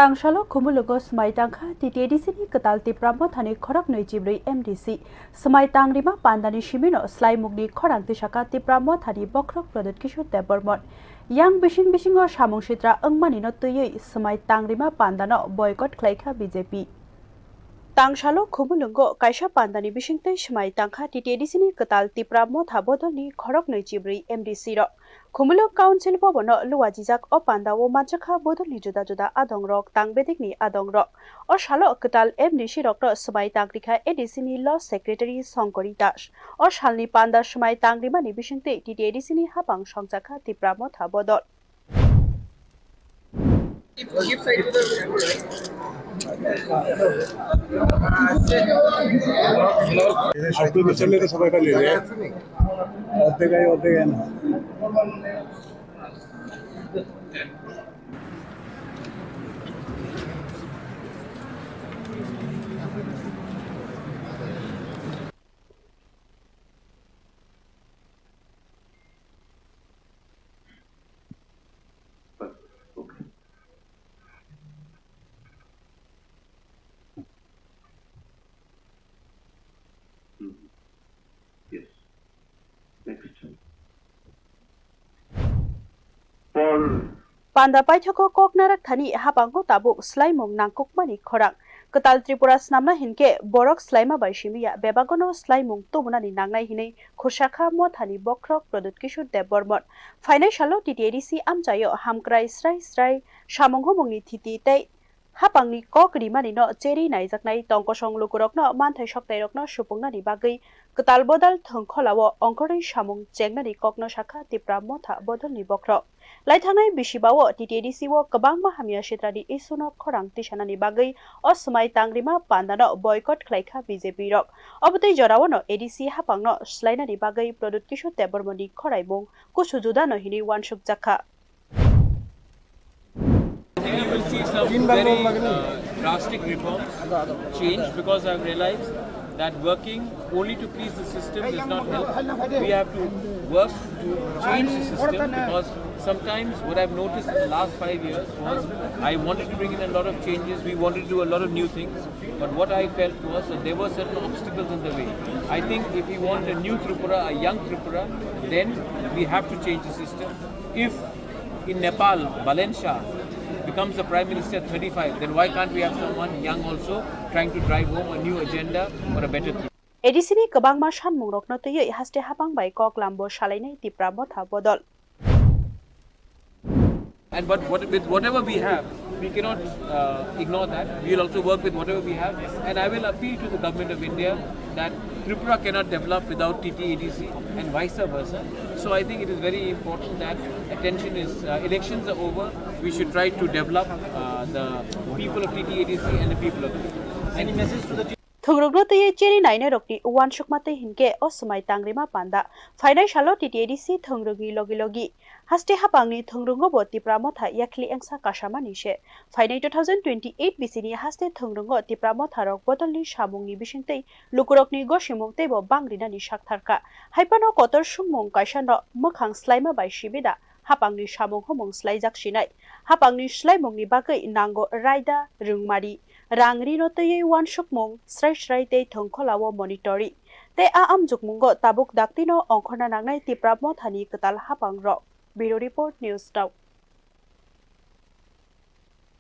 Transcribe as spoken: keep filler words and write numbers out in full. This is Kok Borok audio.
Tangsalo Khumulwngo swmai tangkha T T A D C ni kwtal Tipra Mothani khoroknwi chibrwi M D C. Swmai tangrima pandani simino swlaimungni khorang tisakha Tipra Mothani bokhorok Pradyut Kishore Debbarman. Yang bising bisingo samung sitra wngmanino twiwi swmai tangrima pandano boycott khlaikha B J P. Tangsalo Khumulwngo kaisa pandani bisingtwi swmai tangkha T T A D C ni kwtal Tipra Motha bodolni khoroknwi chibrwi M D C rok. Khumulwng Council Bhavan-o luajijak o panda-o manjakha bodolni juda juda adongrok, tangbedekni adongrok. O salo kwtal M D C rokno swmai tangrikha A D C ni Law Secretary Songkori Das. O salni panda swmai tangrimani bisingtwi T T A D C ni hapang songjakha Tipra Motha bodol. আজকে তো ছেলে তো সবাই খালি রে। অর্ধেক আয়, অর্ধেক আয় না। Panda paithago kok narak thani habango tabuk swlaimung nangkukmani khorang. Kwtal Tripura snamna hinkhe borok swlaima bai simiya, bebagono swlaimung tubunani nangnai hinwi khursa kha Mothani bokhorok Pradyut Kishore Debbarman. Phainai salo T T A D C amchaio hamkrai srai srai samung humungni thiti tei hapangni kok rimanino cherwi naijaknai tongkosong lukurokno manthai soktairokno supungnani bagwi kwtal bodol thwngkholao ongkhorwi samung chengnani kokno sakha Tipra Motha bodolni bokhorok. Laithangnai bisibao T T A D C o kwbangma hamya sitrani issue no khorang tisanani bagwi o swmai tangrima pandano boycott khlaikha B J P rok. Obotwi joraono A D C hapangno swlainani bagwi Pradyut Kishore Debbarmani khoraimung kusu judano hinwi uansukjakha. You will see some very, uh, drastic reforms change because I've realized that working only to please the system does not help. We have to work to change the system because sometimes what I've noticed in the last five years was I wanted to bring in a lot of changes, we wanted to do a lot of new things, but what I felt was that there were certain obstacles in the way. I think if we want a new Tripura, a young Tripura, then we have to change the system. If in Nepal, Balen Shah becomes the Prime Minister at thirty-five, then why can't we have someone young also trying to drive home a new agenda for a better Tripura? A D C ni kwbangma sanmungrokno twiwi haste hapang bai kok lambo salainai Tipra Motha bodol. And but what, with whatever we have, we cannot, uh, ignore that. We will also work with whatever we have. And I will appeal to the Government of India that Tripura cannot develop without T T A D C and vice versa. So I think it is very important that attention is, uh, elections are over. We should try to develop, uh, the people of T T A D C and the people of Tripura. Any message to the Thwngrwngno twiwi cherwi nainairokni uansukma tei hinkhe o swmai tangrima panda. Phainai salo T T A D C thwngrwngni logi logi haste hapangni thwngrwngobo Tipra Motha yakhli engsa kasamani se. Phainai two thousand twenty-eight bisini haste thwngrwngo Tipra Motharok bodolni samungni bisingtwi lukurokni gosimung teibo bangrinani saktharkha. Haiphano kotor sungmung kaisano mwkhang swlaima bai sibida hapangni samung humung swlaijak sinai. Hapangni swlaimungni bagwi nango raida, rwngmari, rang rino twiwi uansukmung srai srai tei thwngkholao monitoring. Tei a amjukmungo tabuk daktino ongkhorna nangnai Tipra Mothani kwtal hapangrok. Bureau Report, News Talk.